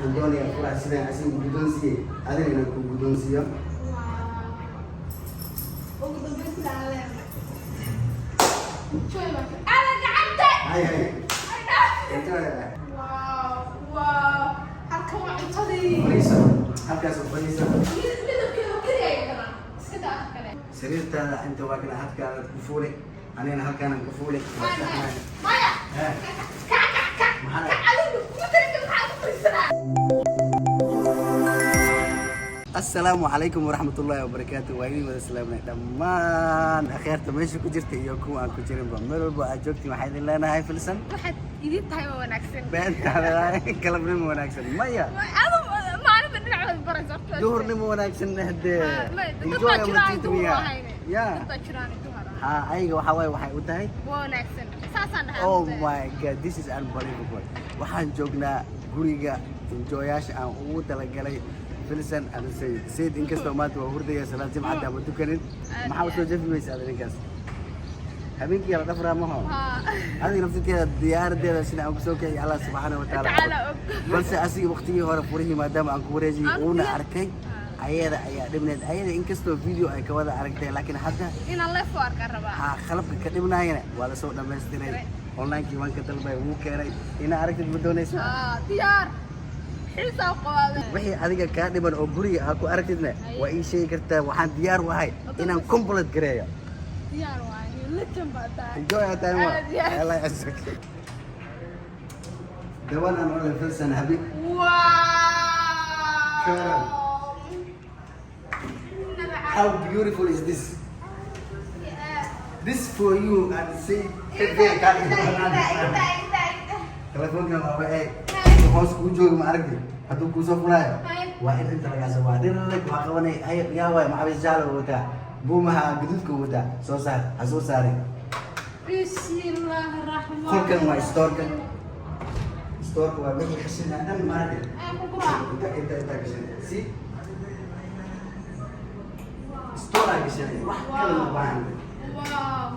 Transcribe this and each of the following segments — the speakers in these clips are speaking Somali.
Waxaan doonayaa furaha sidaan asiga guddoonsiiyey adina inaan ku guddoonsiiyo. Ugu dambeyntii aan leenahay. Joy baa ala gacanta. Hay hay. Enjoy. Wow, halkan waa cuntadii. Fadhiiso halkaas oo fadhiiso. Midabkeedu keliya ay kanaa iska daa kale. Sariirtaada inta waa kana, halkaanaad ku fuulay, anigana halkaanaan ku fuulay. Maya, maya, maya. Eh. Kac, kac, kac. Maxaa? Kac, adigu kuma tarinka, maxaa ku fadhiisanaa? Asalaamu calaykum waraxmatullaahi wabarakaatu. Waa idin wada salaamnay dhammaan akhyaarta meesha ku jirta iyo kuwa aan ku jirinba. Meel walba aad joogtiin, waxaa idin leenahay Filsan. Waxaad idin tahay waa wanaagsan. Beenta, galabnimo wanaagsan maya. Adu maalinba dhinacood baraysa horta. Duhurnimo wanaagsan hadee. Dad baa jiraan duhur ahayn. Ya. Dad baa jiraan duhur ahayn. Ha, ayaga waxaa waaye waxay u tahay waa wanaagsan, saasaan dhahay. Oh my God, this is unbelievable. Waxaan joognaa guriga enjoyaasha aan ugu talagalay Filsan and Sayid. Sayid inkastoo maanta waa hurdaya, salaad jimcada ama tukanin. Maxaa usoo jafi weysa aad ninkaas? Habeenkii la dhafraa maho. Adiga naftirkeeda diyaaradeeda sida aan kusoo kiciy Allah subxaana wa tacaala. Tacaala og. Balse asiga waqtigii hore furihii maadaama aan ku wareejiyey Aan uuna arkay, ayada ayaa dhibneed. Ayada inkastoo video ay ka wada aragtay, laakiin hadda inaan leef u arkaan rabaa. Ha, qalabka ka dhibnaayana waa lasoo dhammaystiray. Onlinekii waan ka dalbay, wuu keenay. Inaa aragtid ma doonaysa? Ah, diyaar, xiisaa qabaade. Wixii adiga kaa dhiman oo guriga aa ku aragtidna waa ii sheegi kartaa. Waxaan diyaar u ahay inaan complete gareeyo. Diyaar waaye, legend baa tahay. Enjoy your time. Aad iyo aad. Allah yacizak. The one and only Filsan Habib. Sure. How beautiful is this? This for you and say. Telefoonkan waaba eeg, hoos kuu jooga, ma aragti? Hadduu kuusoo fulaayo waa in inta lagaa soo waa dhirrag waa qabanay. Ay, yaa waay, maxabiis jaalo wataa, buumaha gaduudka wataa, soo saar, ha soo saaray. Bismillaahi raxmaan. Qolkan waa stoorka. Stoorka waa wixii khashinaa dhan, ma aragti? Ku guraa. Inta gashanay si store aa gashanay, wax kale ma baahan. Wow,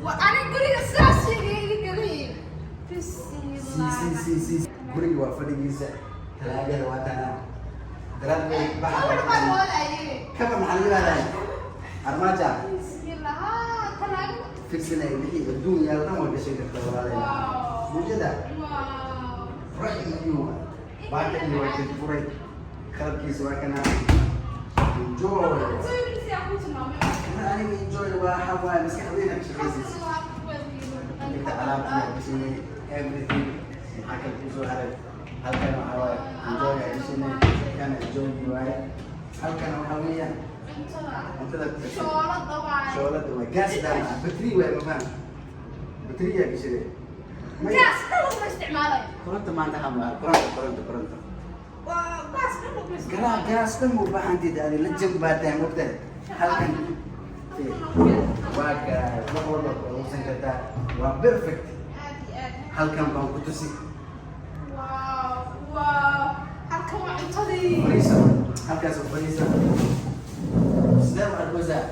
wa ani guriga sidaas sheegay idinkaga yihiin. Si Bismillah. Si si si, guriga waa fadhigiisa, talaagada waa tana dalaad. Kabar baan moodaye. Kabar maxaa laga yihahdaa? Armaaja. Bismillah, haa, talaagada. Filsanay wixii adduun yaal dhan waa gashan kartaa, walaalay. Mujada. Ra'yi baakadii waa ka furay, qalabkiisa waa kana. Enjoy. Mar aniga enjoy waa waxa waaye maskaxdayda ka shaqaysiisa. Inta alaabta waa gashanay, everything. Maxaa kale kusoo haray? Halkan waxaa waaye enjoy aa gashanay, kana enjoy waaye. Halkan waxaa weeyaan cuntada ku gashanay. Shoolada waaye. Shoolada waa gas dama, battery waaye, ma faham? Battery yaa gashanay. Gaas dhan laguma isticmaalayo. Koronto maan dhaha, ma koronto, koronto, koronto. Waa gaas dhan laguma Garaa isticmaalayo. Gaas dhan ma u baahantid adi, la jab baa tahay, mogtahay? Halkan waa ka wax walba ku aruursan kartaa, waa perfect. Aad iyo aad. Halkan baan ku tusi. Wow, halkan waa cuntadii. Fadhiiso halkaas oo fadhiiso. Sidee u arkaysaa?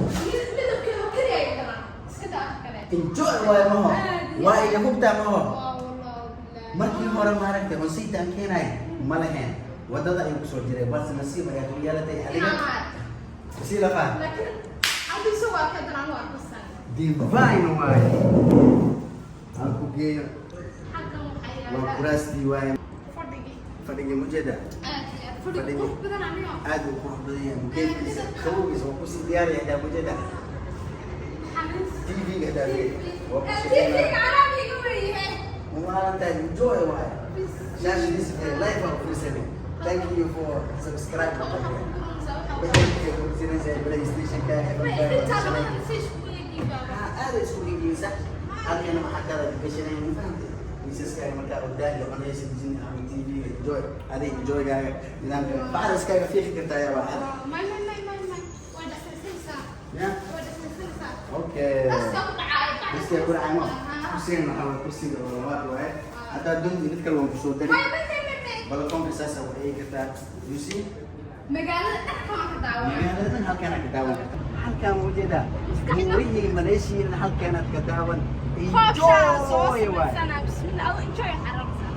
Midabkeedu keliya ay kanaa iska daa kale. Enjoy waaye maho, waa iga hubtaa maho. Waa wallah billahi. Markii hore maaragtay oo saytaan keenay ma lahayn, wadada ayuu kusoo jiray, balse nasiib ayaad u yeelatay adiga si lafa. Laakiin hadda isagoo arkay haddana anu arkasan. Divine waaye, aan ku geeyo. Halkan waxaa Waa yaala kuraastii waaye. Fadhigii. Fadhigii mujeeda. Aad iyo aad fadhiga Fadhigii. Qurux badan anigo. Aad uu qurux badan yahay, mukeefkiisa qabowgiisa waa kusii diyaaraya xitaa, mujeeda. Xaniis. TV-ga xitaa waa ku TV-ga shaqeynaya. Carabiga weeye. Maalintaa enjoy waaye, shaashadiisa fiiri, live aan fiirsanay. Thank you for subscribe. Halkan waxaa ku guranaysaa waxaa Waxay ku fiirsanaysaa PlayStation-ka. Intaa labadan si isku egyihiin baaba. Aad ay isku egyihiin, sax. Halkana waxaa kala gashanaya, ma fahamtay? Miisaskaaga markaa ordaa iyo cunaysa jin ama TV enjoy, adig enjoygaaga nidaamka bacda iskaaga fiiqi kartaa ayaa waa May, may, may, may, may, waa dhasaysanaysaa. Ya. Waa dhasaysanaysaa. Okay. Daska ku dhacay. Kursiga ku dhacay ma kursigan waxaa waaye kursiga oo labaad waaye. Haddaa doonti mid kale waan kusoo dari. May, may, may, may, may. Balakoonka saasa waa eegi kartaa, you see? Magaalada dhankaan ka daawanaa. Magaalada dhan halkaanaad ka daawan kartaa. Halkaan ma ujeedaa buurihii Maleeshiya? Halkaanaad ka daawan. Qoobshaa soo Enjoy waay. samaysanaa. Bismillah, adoo enjoy xararsan.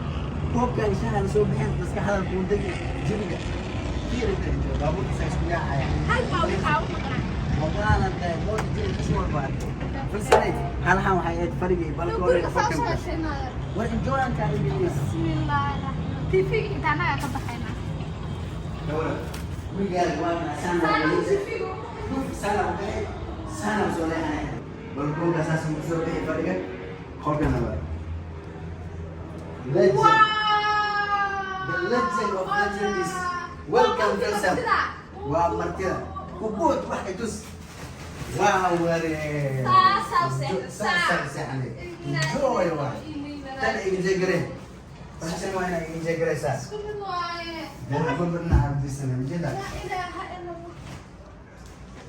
Koobkaaga shaaha la soo bixin, maskaxda kuu degi jawiga. Fiiri inta baabuurkiisa isku yaacaya. Hal baa waxaa u maqnaa. Wabaalan tahay moota jawi kasii walba arkay. Filsanay halahan waxay ahayd fadhiga iyo balkoona Guriga iyo saa qolkan. usoo heshay maadan. War enjoy aan kaa dhigay. Bismillaahi raxmaan. TV inta annaga ka baxayna. Gawra, gurigaaga waa kana saan. Saana u TV-ga. Saana u bixi, saana u soo leexanaya. Balkoonka saas ugu soo bixi fadhiga. Qolkana waa legend. The legend of legend is welcome, Filsan. Waa martida. Kubood wax i tus. Waa waree. Saasaa u seexday, Saasaa u seexanay. Enjoy waay. Tan enjoy garee. Bahashan waa inaa enjoy gareysaa. Isku mid waaye. Dana kolba dhinaca abdisana majeeda. Laa ilaaha illa Allah.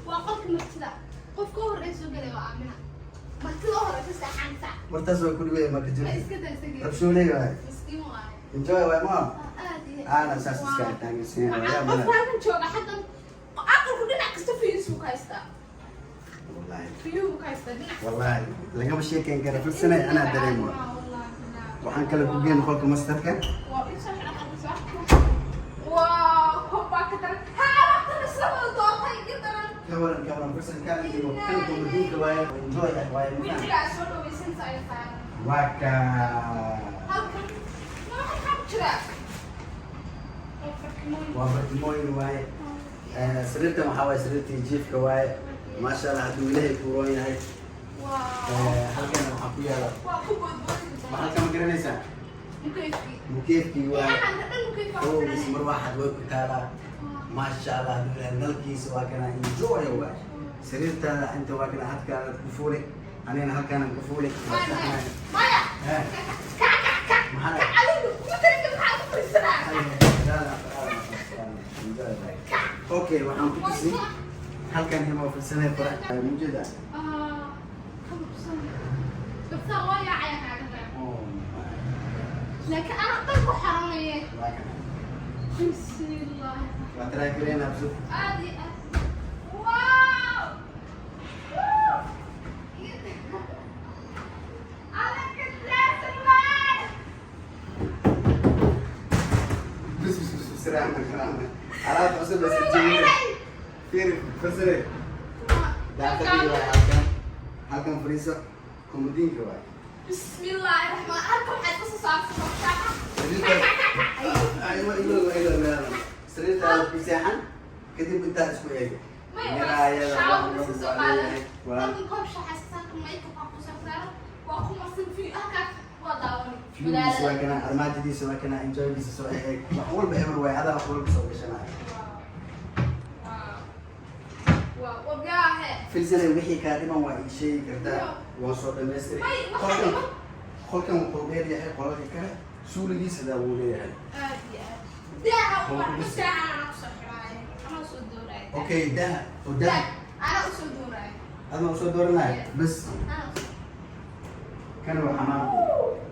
Waa qolka martida. Qofka u horreeya soo gelaya waa Aamina. Martida u horreysa seexanaysa. Wartaas waa ku dhibaya marka Ma jiro. iska daa isagii. Rabshooley waay. Miskiin waaye. Enjoy waay ma. Aad iyo Aana saas iska taageersan. Waxaa qof halkan jooga xaggan aqalku dhinac kasta views buu ka haystaa. Wallahi. View buu ka haystaa dhinac kasta. Wallahi lagama sheekeyn kara, Filsanay anaa dareemo. Waxaan kala ku geen qolka masterka. Waa in soo xidhan qalka soo. Waa kobbaa ka daran. Ha, alaabtan isla wada doortay iga daran. Ka waran, ka waran, Filsan? Kaan dhigo kan komadiinka waaye, enjoy ah waaye. Wejigaa soo dhawaysanaysa ay saaran. Waa ka Halkan ma waxaa ku jira? Waa barkimooyin. Waa barkimooyin waaye. Sariirtan waxaa waaye sariirtii jiifka waaye, maasha Allah, hadduu Ilaahay ku roon yahay. Halkan waxaa ku yaala Waa ku boodboodi kartaa. Waxaa kama garanaysaa? Mukeyfkii. Mukeefkii waaye. Waxaan dhan mukeyf waa ku Kowgiis xiranay. marwaaxad way ku taalaa, maasha Allah, hadduu Ilaahay nalkiisa waa kana, enjoy waaye. Sariirtaada inta waa kana, halkaanaad ku fuuli, anigana halkaanaan ku fuuli. Maya, maya. Maya. Kac, kac, kac. Maxaa? Kac, adigu. Matalinka maxaa ku fadhiisanaa? Okay, waxaan ku tusi halkan himo, Filsanay, qora mujeda. Ah, kabsan. Gabsaha waa yaacaya kaaga daran. Laakiin anaa dhan ku xaranaya. Waa kana. Bismillah. Waa taraakireena cusub. Aad iyo aad. Wow! Woo! Alaka dressing. Bas bas bas bas, raxma raxma, alaab cusub bas jeedina. Fiiri, Filsanay, daaqadii waay halkan. Halkan fariiso, komodiinka waay. Bismillaahi raxmaan. Halkan waxaad ka soo saartay shaaqa. Aywa, ilo ilo meel sariirtaada ku seexan, kadib intaa isku eego. Maya, miraayada shaawa wax ka soo walba qaadan. leeyahay. Halkan koob shaaxa iska saarta, makeup aa ku soo saaran. Waa ku marsan view halkaas waa daawani. Viewgiisa waa kana, armaajadiisa waa kana, enjoygiisa soo eeg. Wax walba ever waay, adaa wax walba soo gashanaya. Waa wabiyaahe. Filsanay, wixii kaa dhiman waa ii sheegi kartaa, waan soo dhamaystiray. May, waxaa Qolkan dhiman? qolkan wuxuu dheer yahay qolalka kale, suuligiisa daa wuu leeyahay. Aad iyo aad. Daaha waa daaha anaa kusoo xidhaayo. Anaa soo dooraayo. Okay, daha oo daha. Anaa usoo dooraayo. Adna usoo dooranaya bas. Anaa usoo. Kan waa xamaamkii.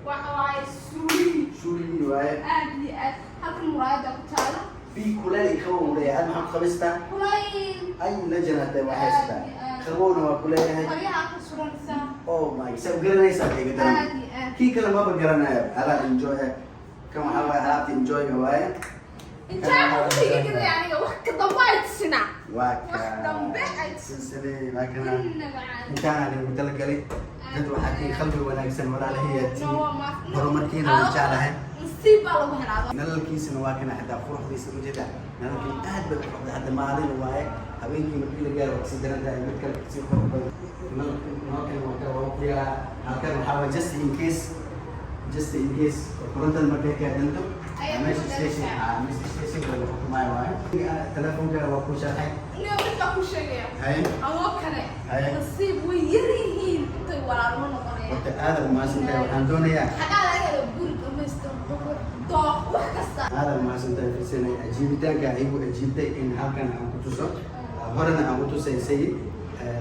Waxa waaye suuli. Suuligii waaye. Aad iyo aad. Halkan muraayada ku taala. Bi kuleel iyo qabow uu leeyahay. Aad maxaa ku qabaystaa? Kulayl. Ay lajanaatay waa haystaa, qabowna waa ku leeyahay. Qoryaha ku suranaysaa. Oh my, saa u garanaysaa iga daran. Aad iyo aad. Kii kale maba garanayo, alaa enjoy eh. Kan waxaa waaye alaabta enjoyga waaye. Intaa ku fikiray aniga wax ka dambe ay tusinaa. Waa Wax ka dambe ay tusinaa. Silsilay waa kana. Innaba caadi. Intaana lagu talagalay dad waxaa kii qalbi wanaagsan walaalahayaati, horumarkiina waan jeclahay. Nasiib baa lagu helaa. Nalalkiisana waa kana, xitaa quruxdiisa ujeeda, nalalkii aad bay u quruxda. Hadda maalin waaye, habeenkii markii la gaaro waa kasii daran tahay, mid kale kasii qurux badan. Nalalkan waa ka waa ku yaalaa halkan. Waxaa waa just in case, just in case korontada markay kaa danto Ayaa meesha ku station daraysaa. ah, meesha stationka lagu xukumaayo waaye. Telefoonka waa ku sharxay. Niyo mid baa ku sheegaya. Haye. Awoo kale. Haye. Nasiib way yar yihiin intay walaalmo noqonayaan. Horta aad u mahadsantahay, waxaan doonayaa Xagaa laga helo guri dhamaystiran, qurux, dooq, wax kasta. Aad u mahadsantahay, Filsanay, ajiibitaanka igu ajiibtay in halkan aan ku tuso, horena aan ku tusay Sayid.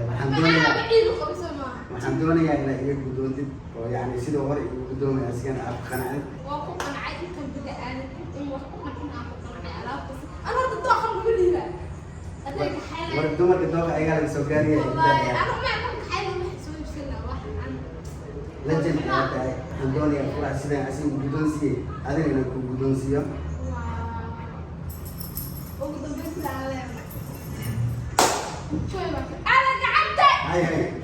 Waxaan doonayaa Maxaa ciidu qabisa maaha. Waxaan doonayaa inaad iga guddoontid oo yani sidoo hore igu guddoomay asigana aad ku qanacdid. Waa ku qancay intan bida aanan in wax ku qancin aan ku qancay alaabtaas. Ana horta dooqan kuma liibaa. Aday kaxaynay. War dumarka dooqa ayagaa laga soo gaaraya. Wallaahi ana ma kan kaxaynay, wax soo iibsan lahaa wax aan. Legend ayaa tahay. Waxaan Waxaan doonayaa furaha sidaan asiga guddoonsiiyey adina inaan ku guddoonsiiyo. Ugu dambeyn sida aan leenahay. Joy baa ala gacanta. Hay hay.